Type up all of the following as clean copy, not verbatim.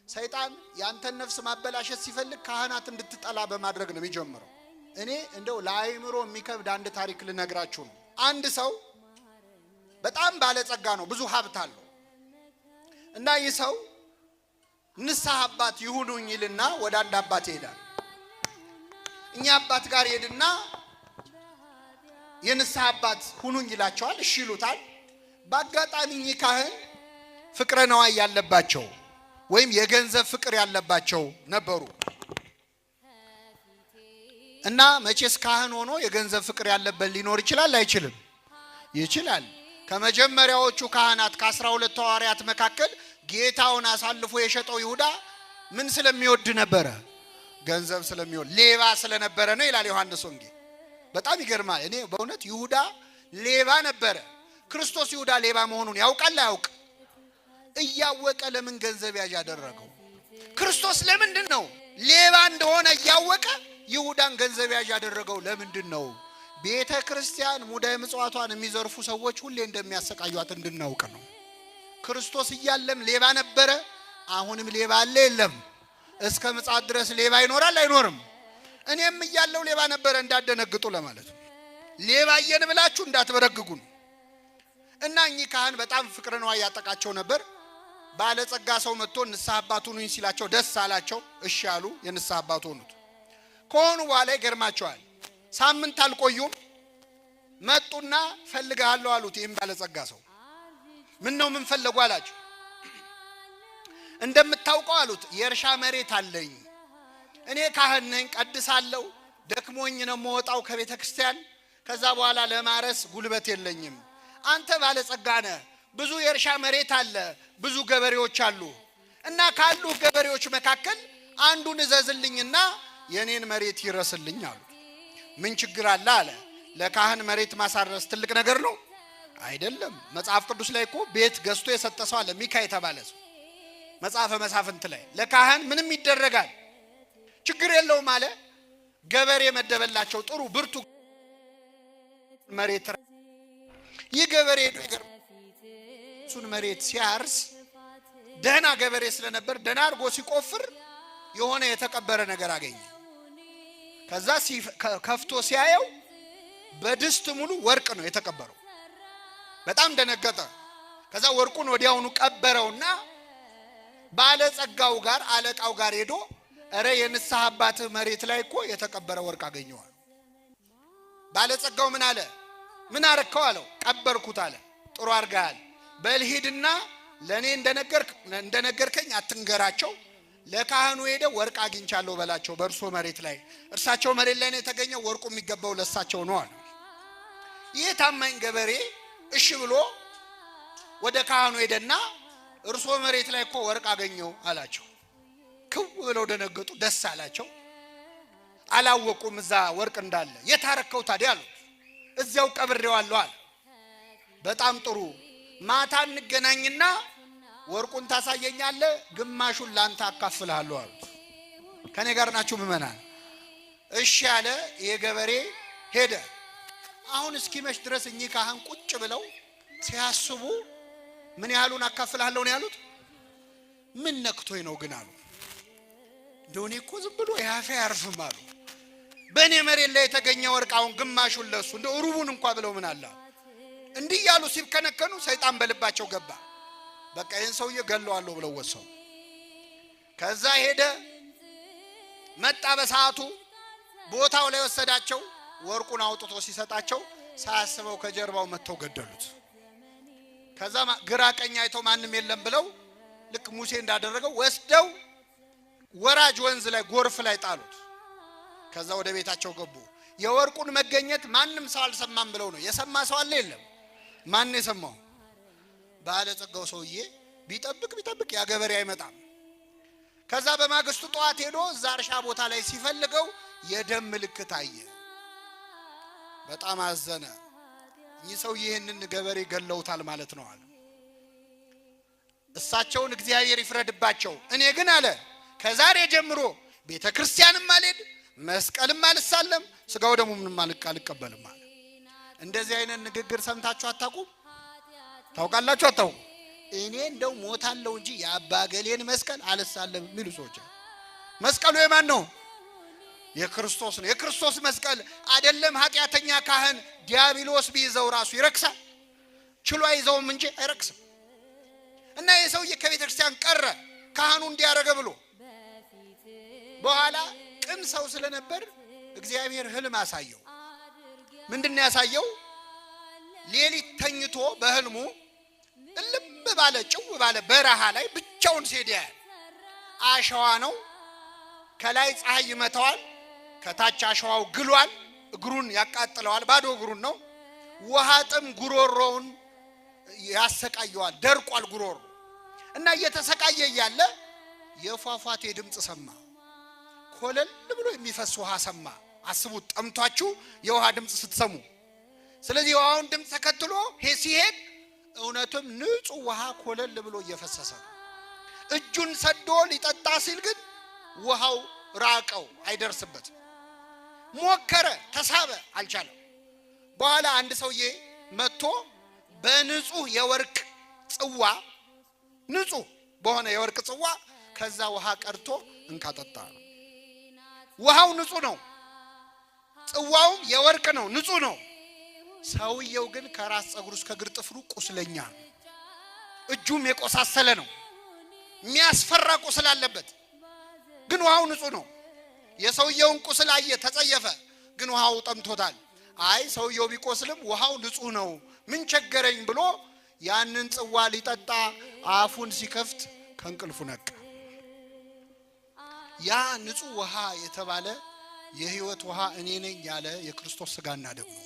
ሰይጣን ያንተን ነፍስ ማበላሸት ሲፈልግ ካህናት እንድትጠላ በማድረግ ነው የሚጀምረው። እኔ እንደው ለአእምሮ የሚከብድ አንድ ታሪክ ልነግራችሁ ነው። አንድ ሰው በጣም ባለጸጋ ነው፣ ብዙ ሀብት አለው እና ይህ ሰው ንስሐ አባት ይሁኑኝ ይልና ወደ አንድ አባት ይሄዳል። እኛ አባት ጋር ይሄድና የንስሐ አባት ሁኑኝ ይላቸዋል። እሺ ይሉታል። በአጋጣሚ እኚህ ካህን ፍቅረ ነዋይ ያለባቸው ወይም የገንዘብ ፍቅር ያለባቸው ነበሩ እና መቼስ ካህን ሆኖ የገንዘብ ፍቅር ያለበት ሊኖር ይችላል አይችልም? ይችላል። ከመጀመሪያዎቹ ካህናት ከ12 ሐዋርያት መካከል ጌታውን አሳልፎ የሸጠው ይሁዳ ምን ስለሚወድ ነበረ? ገንዘብ ስለሚወድ፣ ሌባ ስለነበረ ነው ይላል ዮሐንስ ወንጌል። በጣም ይገርማል። እኔ በእውነት ይሁዳ ሌባ ነበረ። ክርስቶስ ይሁዳ ሌባ መሆኑን ያውቃል አያውቅ? እያወቀ ለምን ገንዘብ ያዥ ያደረገው? ክርስቶስ ለምንድን ነው ሌባ እንደሆነ እያወቀ ይሁዳን ገንዘብ ያዥ ያደረገው ለምንድን ነው? ቤተ ክርስቲያን ሙዳየ ምጽዋቷን የሚዘርፉ ሰዎች ሁሌ እንደሚያሰቃዩት እንድናውቅ ነው። ክርስቶስ እያለም ሌባ ነበረ፣ አሁንም ሌባ አለ የለም? እስከ ምጽአት ድረስ ሌባ ይኖራል አይኖርም? እኔም እያለው ሌባ ነበረ፣ እንዳደነግጡ ለማለት ነው። ሌባ እየን ብላችሁ እንዳትበረግጉን። እና እኚህ ካህን በጣም ፍቅረ ነዋይ ያጠቃቸው ነበር። ባለጸጋ ሰው መጥቶ ንስሐ አባት ሁኑኝ ሲላቸው ደስ አላቸው። እሺ አሉ። የንስሐ አባት ሆኑት። ከሆኑ በኋላ ይገርማቸዋል። ሳምንት አልቆዩም። መጡና ፈልግሃለሁ አሉት። ይህም ባለጸጋ ሰው ምን ነው ምን ፈለጉ አላቸው። እንደምታውቀው አሉት የእርሻ መሬት አለኝ። እኔ ካህን ነኝ፣ ቀድሳለሁ። ደክሞኝ ነው የምወጣው ከቤተ ክርስቲያን። ከዛ በኋላ ለማረስ ጉልበት የለኝም። አንተ ባለጸጋ ነህ፣ ብዙ የእርሻ መሬት አለ፣ ብዙ ገበሬዎች አሉ እና ካሉ ገበሬዎች መካከል አንዱን እዘዝልኝና የኔን መሬት ይረስልኝ አሉት። ምን ችግር አለ አለ። ለካህን መሬት ማሳረስ ትልቅ ነገር ነው አይደለም። መጽሐፍ ቅዱስ ላይ እኮ ቤት ገዝቶ የሰጠ ሰው አለ፣ ሚካ የተባለ ሰው መጽሐፈ መሳፍንት ላይ ለካህን ምንም ይደረጋል፣ ችግር የለውም አለ። ገበሬ መደበላቸው፣ ጥሩ ብርቱ መሬት። ይህ ገበሬ ሄዶ እሱን መሬት ሲያርስ ደህና ገበሬ ስለነበር ደህና አድርጎ ሲቆፍር የሆነ የተቀበረ ነገር አገኘ። ከዛ ከፍቶ ሲያየው በድስት ሙሉ ወርቅ ነው የተቀበረው። በጣም ደነገጠ። ከዛ ወርቁን ወዲያውኑ ቀበረውና ባለጸጋው ጋር አለቃው ጋር ሄዶ እረ የንስሐ አባትህ መሬት ላይ እኮ የተቀበረ ወርቅ አገኘዋል። ባለጸጋው ምን አለ? ምን አረከው አለው። ቀበርኩት አለ። ጥሩ አድርገሃል። በል ሂድና ለእኔ እንደነገርከኝ አትንገራቸው። ለካህኑ ሄደ ወርቅ አግኝቻለሁ በላቸው በእርሶ መሬት ላይ፣ እርሳቸው መሬት ላይ ነው የተገኘው፣ ወርቁ የሚገባው ለእሳቸው ነው አለ። ይህ ታማኝ ገበሬ እሺ ብሎ ወደ ካህኑ ሄደና እርሶ መሬት ላይ እኮ ወርቅ አገኘው አላቸው። ክው ብለው ደነገጡ፣ ደስ አላቸው። አላወቁም እዛ ወርቅ እንዳለ። የታረከው ታዲያ አሉት። እዚያው ቀብሬዋለሁ አለ። በጣም ጥሩ፣ ማታ እንገናኝና ወርቁን ታሳየኛለህ፣ ግማሹን ላንተ አካፍልሃለሁ አሉት። ከኔ ጋር ናችሁ ምእመናን? እሺ አለ። ይሄ ገበሬ ሄደ። አሁን እስኪመሽ ድረስ እኚህ ካህን ቁጭ ብለው ሲያስቡ ምን ያህሉን አካፍልሃለሁ ነው ያሉት? ምን ነክቶኝ ነው ግን አሉ። እንደው እኔ እኮ ዝም ብሎ ያፌ አያርፍም አሉ። በእኔ መሬት ላይ የተገኘ ወርቅ አሁን ግማሹን ለሱ እንደው ሩቡን እንኳ ብለው ምን አለ እንዲህ እያሉ ሲብከነከኑ ሰይጣን በልባቸው ገባ። በቃ ይህን ሰውዬ ገለዋለሁ ብለው ወሰኑ። ከዛ ሄደ መጣ። በሰዓቱ ቦታው ላይ ወሰዳቸው። ወርቁን አውጥቶ ሲሰጣቸው ሳያስበው ከጀርባው መጥተው ገደሉት። ከዛ ግራ ቀኝ አይተው ማንም የለም ብለው ልክ ሙሴ እንዳደረገው ወስደው ወራጅ ወንዝ ላይ ጎርፍ ላይ ጣሉት። ከዛ ወደ ቤታቸው ገቡ። የወርቁን መገኘት ማንም ሰው አልሰማም ብለው ነው። የሰማ ሰው አለ? የለም። ማን የሰማው? ባለጸጋው ሰውዬ ቢጠብቅ ቢጠብቅ ያ ገበሬ አይመጣም። ከዛ በማግስቱ ጠዋት ሄዶ እዛ እርሻ ቦታ ላይ ሲፈልገው የደም ምልክት አየ። በጣም አዘነ። እኚህ ሰውዬ ይህንን ገበሬ ገለውታል ማለት ነው አለ። እሳቸውን እግዚአብሔር ይፍረድባቸው። እኔ ግን አለ ከዛሬ ጀምሮ ቤተ ክርስቲያንም አልሄድ፣ መስቀልም አልሳለም፣ ስጋው ደግሞ ምንም አልቀበልም አለ። እንደዚህ አይነት ንግግር ሰምታችሁ አታውቁም? ታውቃላችሁ? አታውቁም? እኔ እንደው ሞታለሁ እንጂ የአባ ገሌን መስቀል አልሳለም የሚሉ ሰዎች አሉ። መስቀሉ የማን ነው? የክርስቶስ ነው። የክርስቶስ መስቀል አይደለም ኃጢአተኛ ካህን ዲያብሎስ ቢይዘው ራሱ ይረክሳል። ችሎ አይዘውም እንጂ አይረክስም። እና ይህ ሰውዬ ከቤተ ክርስቲያን ቀረ ካህኑ እንዲያረገ ብሎ። በኋላ ቅን ሰው ስለነበር እግዚአብሔር ህልም አሳየው። ምንድን ነው ያሳየው? ሌሊት ተኝቶ በህልሙ እልም ባለ ጭው ባለ በረሃ ላይ ብቻውን ሲሄድ ያያል። አሸዋ ነው። ከላይ ፀሐይ ይመታዋል፣ ከታች አሸዋው ግሏል፣ እግሩን ያቃጥለዋል። ባዶ እግሩን ነው። ውሃ ጥም ጉሮሮውን ያሰቃየዋል። ደርቋል ጉሮሮ እና እየተሰቃየ እያለ የፏፏቴ ድምፅ ሰማ። ኮለል ብሎ የሚፈስ ውሃ ሰማ። አስቡት፣ ጠምቷችሁ የውሃ ድምፅ ስትሰሙ። ስለዚህ የውሃውን ድምፅ ተከትሎ ሲሄድ እውነትም ንጹሕ ውሃ ኮለል ብሎ እየፈሰሰ ነው። እጁን ሰዶ ሊጠጣ ሲል ግን ውሃው ራቀው፣ አይደርስበትም። ሞከረ፣ ተሳበ፣ አልቻለም። በኋላ አንድ ሰውዬ መጥቶ በንጹህ የወርቅ ጽዋ፣ ንጹህ በሆነ የወርቅ ጽዋ ከዛ ውሃ ቀድቶ እንካ ጠጣ ነው። ውሃው ንጹህ ነው፣ ጽዋውም የወርቅ ነው፣ ንጹህ ነው። ሰውየው ግን ከራስ ፀጉሩ እስከ እግር ጥፍሩ ቁስለኛ ነው። እጁም የቆሳሰለ ነው። የሚያስፈራ ቁስል አለበት። ግን ውሃው ንጹህ ነው። የሰውየውን ቁስል አየ፣ ተጸየፈ። ግን ውሃው ጠምቶታል። አይ ሰውየው ቢቆስልም ውሃው ንጹህ ነው፣ ምን ቸገረኝ ብሎ ያንን ጽዋ ሊጠጣ አፉን ሲከፍት ከእንቅልፉ ነቃ። ያ ንጹህ ውሃ የተባለ የሕይወት ውሃ እኔ ነኝ ያለ የክርስቶስ ሥጋና ደም ነው።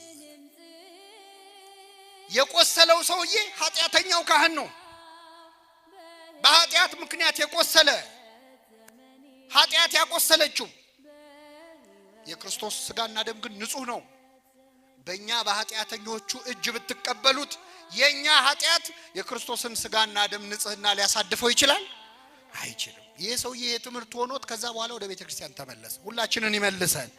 የቆሰለው ሰውዬ ኃጢአተኛው ካህን ነው። በኃጢአት ምክንያት የቆሰለ፣ ኃጢአት ያቆሰለችው። የክርስቶስ ሥጋና ደም ግን ንጹህ ነው። በእኛ በኃጢአተኞቹ እጅ ብትቀበሉት የእኛ ኃጢአት የክርስቶስን ሥጋና ደም ንጽህና ሊያሳድፈው ይችላል? አይችልም። ይህ ሰውዬ የትምህርት ሆኖት ከዛ በኋላ ወደ ቤተ ክርስቲያን ተመለሰ። ሁላችንን ይመልሰን።